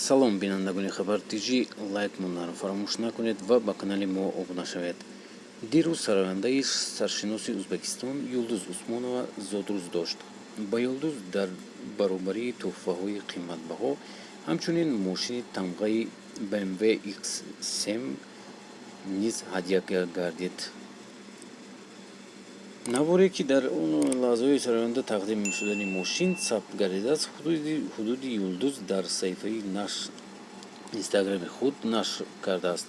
Салом, бинандагони Хабар ТЖ. Лайк монданро фаромӯш накунед ва ба канали мо обуна шавед. Дирӯз сарояндаи саршиноси Ӯзбекистон Юлдуз Усмонова зодрӯз дошт. Ба Юлдуз дар баробарии тӯҳфаҳои қиматбаҳо ҳамчунин мошини тамғаи BMW X7 низ ҳадя гардид. Наворе, ки дар он лаҳзаҳои сароянда тақдим шудани мошин сабт гардидааст, худи Юлдуз дар саҳифаи Инстаграми худ нашр кардааст.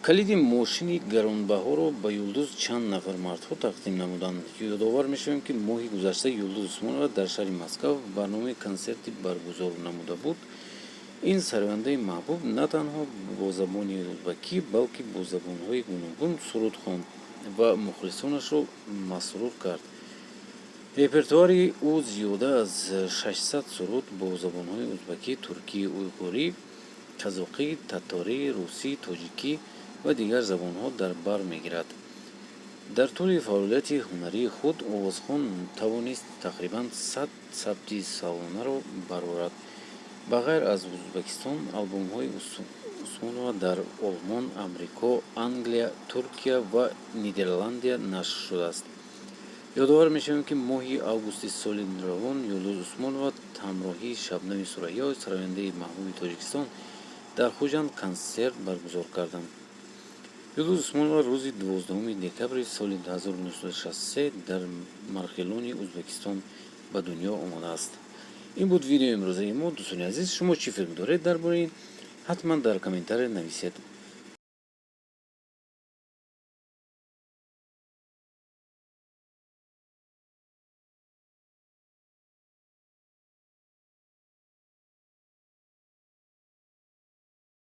Калиди мошини гаронбаҳоро ба Юлдуз чанд нафар мардҳо тақдим намуданд. Ёдовар мешавем, ки моҳи гузашта Юлдуз Усмонова дар шаҳри Москав барномаи консертӣ баргузор намуда буд. Ин сарояндаи маҳбуб на танҳо бо забони ӯзбакӣ, балки бо забонҳои гуногун суруд хонд ва мухлисонашро масрур кард. Репертуари ӯ зиёда аз 600 суруд бо забонҳои ӯзбакӣ, туркӣ, уйғурӣ, қазоқӣ, таторӣ, русӣ, тоҷикӣ ва дигар забонҳо дар бар мегирад. Дар тӯли фаъолияти ҳунарии худ овозхон тавонист тақрибан 100 сабти солонаро барорад. Ба ғайр аз Ӯзбекистон, албомҳои Усмонова дар Олмон, Амрико, Англия, Туркия ва Нидерландия нашр шудааст. Ёдовар мешавем, ки моҳи августи соли равон Юлдуз Усмонова ҳамроҳии Шабнами Сурайё, сарояндаи маҳбуби Тоҷикистон, дар Хуҷанд консерт баргузор карданд. Юлдуз Усмонова рӯзи 12 декабри соли 1963 дар Марғилони Ӯзбекистон ба дунё омадааст. Ин буд видеои имрӯзаи мо. Дӯстони азиз, шумо чӣ фикр доред дар бораи ин? Ҳатман дар комментария нависед.